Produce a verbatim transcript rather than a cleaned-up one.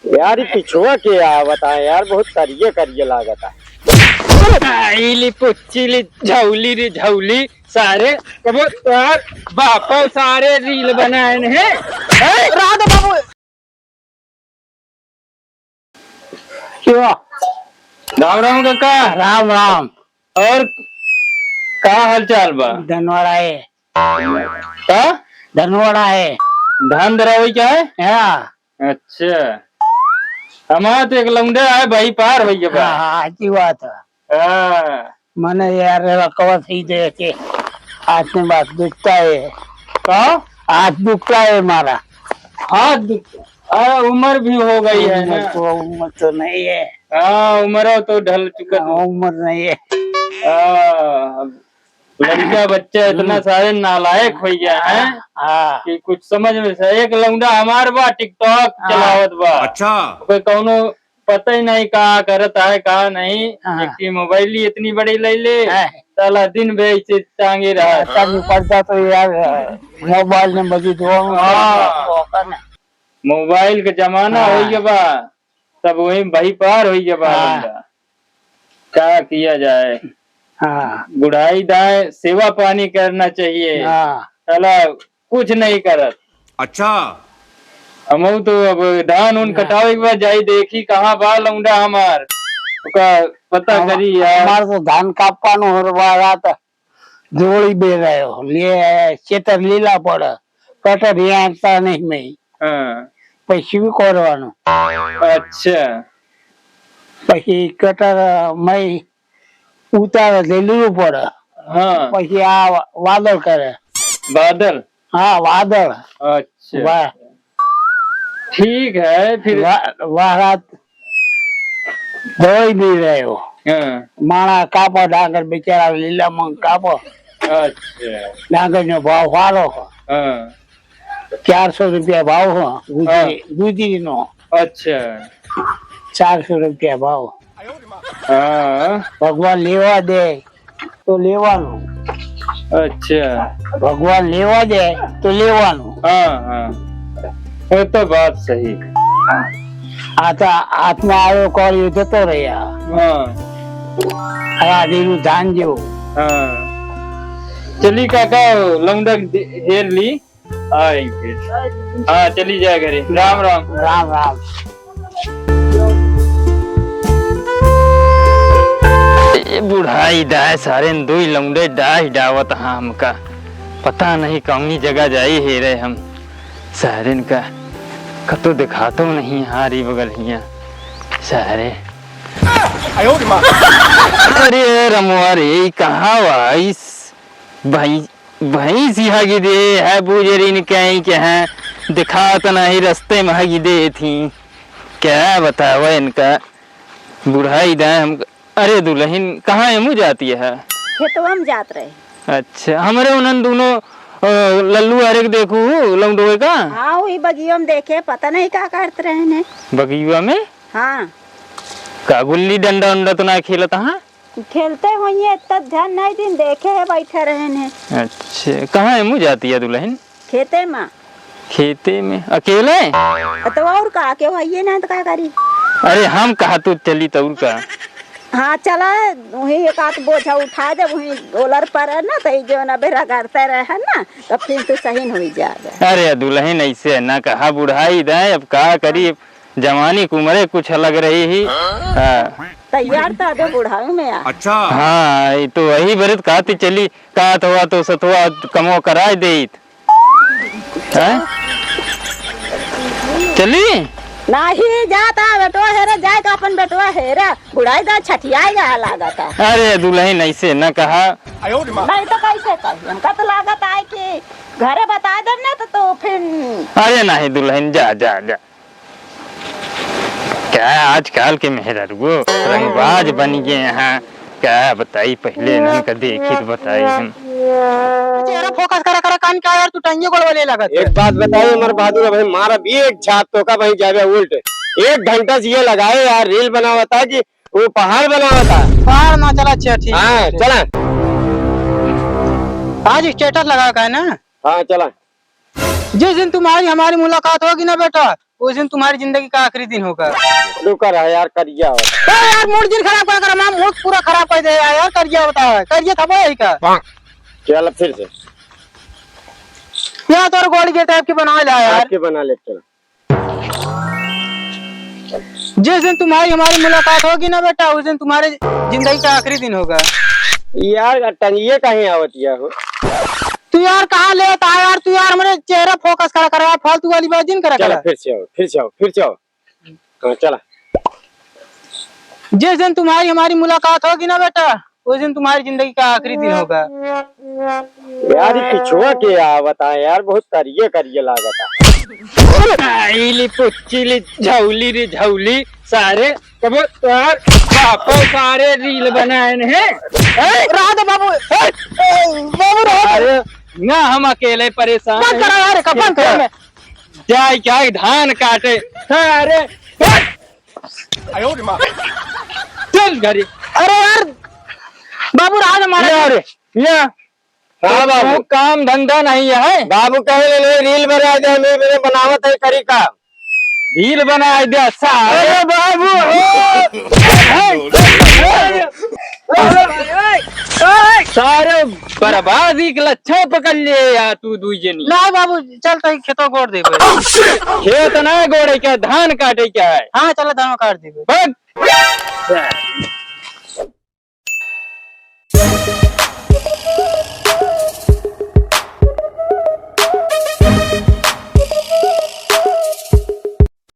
यार, ई पिछुआ के आवत है यार, बहुत करिए करिए लागत है। आइली पुच्ची ली झौली रे झौली, सारे कबो तोहार बापो सारे रील बनाए हैं। हैं? राधे बाबू। क्यों? राम राम काका। राम राम। और का हाल चाल बा? धनवाड़ा है। का? धनवाड़ा है। धान दरावई का है? हाँ। अच्छा। हमार तो एक लौंडा है भाई, पार होई गया बा। हाँ, हाँ, अच्छी बात है। हाँ। मने यार, रकवा सही दे के हाथ में बात दुखता है। का? हाथ दुखता है हमारा। हाथ दुख-, आ, उम्र भी हो गई है उम्र ना। तो, उम्र तो नहीं है। हाँ, उम्र तो ढल चुका हाँ, है। उम्र नहीं है। हाँ, अब लड़का बच्चा इतना हम्म। सारे नालायक हो गया है हाँ। कि कुछ समझ में से। एक लौंडा हमार बा, TikTok हाँ। चलावत बा। अच्छा। कोई कौनो पता ही नहीं का करत है, का नहीं। हाँ। एक ही मोबाइल ही इतनी बड़ी ले ले, हाँ। साला दिन भर ऐसे टांगे रहा। हाँ, तब निपटता तो यार, मोबाइल में मजी दुआ में हाँ। होता ना। मोबाइल के जमाना हाँ। हो गया बा, सब वही भाई पार हो गया बा हाँ। बंदा। क्या किया जाए? हाँ। बुढ़ाई दाए सेवा पानी करना चाहिए। हाँ। साला कुछ नहीं करत। अच्छा। हमहू तो अब धान उन हाँ। कटावे के बाद जाई देखी कहाँ बा लौंडा हमार, ओका पता हम-, करी यार। हमार तो धान कापा न हो रहा था, जोड़ी बे रहे हो, ले चेतर लीला पड़, कटर यहाँ नहीं में। हाँ। पैसे भी करवानो। अच्छा। पैसे कटर मैं उतार देलू पड़। हाँ। पछिया वादल करे। बादल? हाँ, वादल। अच्छा। वाह। ठीक है, फिर वा-, वाह रात दवाई भी रहे हो। हाँ। माणा कापा डांगर बेचारा लीला मंग कापा। अच्छा। डांगर ने भाव फारो हो। हाँ। चार सौ रुपया भाव हो, गुजरी, हाँ। गुजरी नो। अच्छा। चार सौ रुपया भाव। हाँ। भगवान लेवा दे, तो लेवानु। अच्छा। भगवान लेवा दे, तो लेवानु। हाँ, हाँ। ये तो बात सही। आता आत्मा आयो कॉल ये देतो रहे। हाँ। अरे, दिलु दान जो। हाँ। चली काका, लौंडा दे-, हेर ली। आई फिर। हाँ, चली जाए घरे। राम राम। राम राम। ए बुढ़ाई दाय सारे दुई लौंडे डाह डावत हाँ हमका। पता नहीं कौनी जगह जाई हेरे हम। सारेन का कतो देखातो नहीं हारी बगल हिया। सारे। अरे रमवा रे, ई कहाँ बा? ई स-, भाई भैंस हगी दे है, बुजरिन कहीं के हैं, दिखात नहीं, रस्ते में हगी दे थी। क्या बतावा इनका, बुढ़ाई दाए हम। अरे दुलहिन, कहाँ एमू जाती है? खेतवा में जात रहे। अच्छा, हमरे उन्हन दुनो, अ, लल्लू हरे के देखू, लौंडोए का? हाँ, वही बगियो में देखे, पता नहीं का करत रहे ने। बगियुआ में? हाँ। का गुल्ली डंडा उंडा तो ना खेलत हाँ? खेलते होइए, तब ध्यान नहीं दिन देखे है, बैठे रहे हैं। अच्छा, कहाँ एमू जाती है दुलहिन? खेते में। खेते में? अकेले? तो और का, केहू हइये ना, तो का करी? अरे, हम कहा तू चली तो और का? हाँ, चला, वही एक आध बोझा उठा दे, वही ओलर पर है ना, तो ई जो ना बेरा करते रहे है ना, तो फिर तू सही न होई जावे। अरे दुलहिन, ऐसे ना कहा, बुढ़ाई दाए, अब का करी, जवानी के उमरे कुछ अलग रही ही। हाँ। तैयार तो अबे बुढ़ाऊ में आ। अच्छा। हाँ, ई तो वही बरत कहती चली, कहत हुआ तो सतुआ कमो कराए देत। हैं? चली? नाही जाता बेटवा हेरे, जाए का अपन बेटवा हेरे, बुढ़ाई दा छठियाई गा लागता। अरे दुलहिन, ऐसे न कहा। नहीं तो कैसे कही, हमका तो लागत आए कि घरे बता देब ना तो, तो फिर। अरे नहीं दुलहिन, जा, जा, जा। क्या आजकल के मेहररुओ रंगबाज बन गए हैं, क्या बताई, पहले इनका देखी तो बताई हम। चेहरा फोकस करा, करा, कान क्या यार, तू टंगे गोड़वा ले लगत है। एक बात बताई, हमारे बहादुर भाई, मारा भी एक झाप तो का भाई जावे उल्ट। एक घंटा से ये लगाए यार, रील बनावता कि वो पहाड़ बनावता। पहाड़ ना चला, अच्छा, ठीक हाँ, है। चला। आज स्टेटस लगा का है ना? हाँ, चला। जिस दिन तुम्हारी हमारी मुलाकात होगी ना बेटा, उस दिन तुम्हारी जिंदगी का आखिरी दिन होगा। रुका रहा यार, करिया होता। ए यार, मूड जिन खराब कर, कर, हमारा मूड पूरा खराब कर दे यार, यार, करिया होता है, करिया था वो यही का। चल फिर से। यार, तोर गोली के टाइप की बना ले यार। आपके बना ले, चल। जिस दिन तुम्हारी हमारी मुलाकात होगी ना बेटा, उस दिन तुम्हारे जिंदगी का आखिरी दिन होगा। यार, टंगिए कहीं आवत या हो। तू यार कहाँ ले आता है यार, तू यार हमारे चेहरा फोकस करा करा, फालतू वाली बात जिन करा चला, करा। फिर से आओ, फिर से आओ, फिर से आओ। हाँ, चला। जिस दिन तुम्हारी हमारी मुलाकात होगी ना बेटा, उस दिन तुम्हारी जिंदगी का आखिरी दिन होगा। यार, ये पिछुआ के आवत है यार, बहुत करिए करिए लागत है। आइली पुच्चिली झौली रे झौली, सारे कबो तोहार बापो सारे रील बनाए हैं। ए, रहा दे बाबू। ए, ए, बाबू रहा दे। अरे ना, हम अकेले परेशान बंद हैं। करा यार, का बंद करा। खेतों में जाए क्या धान काटे। अरे चल घरी। अरे यार बाबू रहा दे हमारा। ले रे, ले। हाँ बाबू। काम धंधा नहीं है। बाबू कहे ले, ले रील बना दे, हम रील बनावत है करी का। रील बना दे सारे। अरे बाबू, ओ! सारे बर्बादी के लक्षण पकड़ लिए यार तू दुई जनी। नहीं बाबू, चल तई खेतो गोड़ देबे। खेत ना गोड़े के, धान काटे के है। हाँ, चलो धान काट देबे। बस।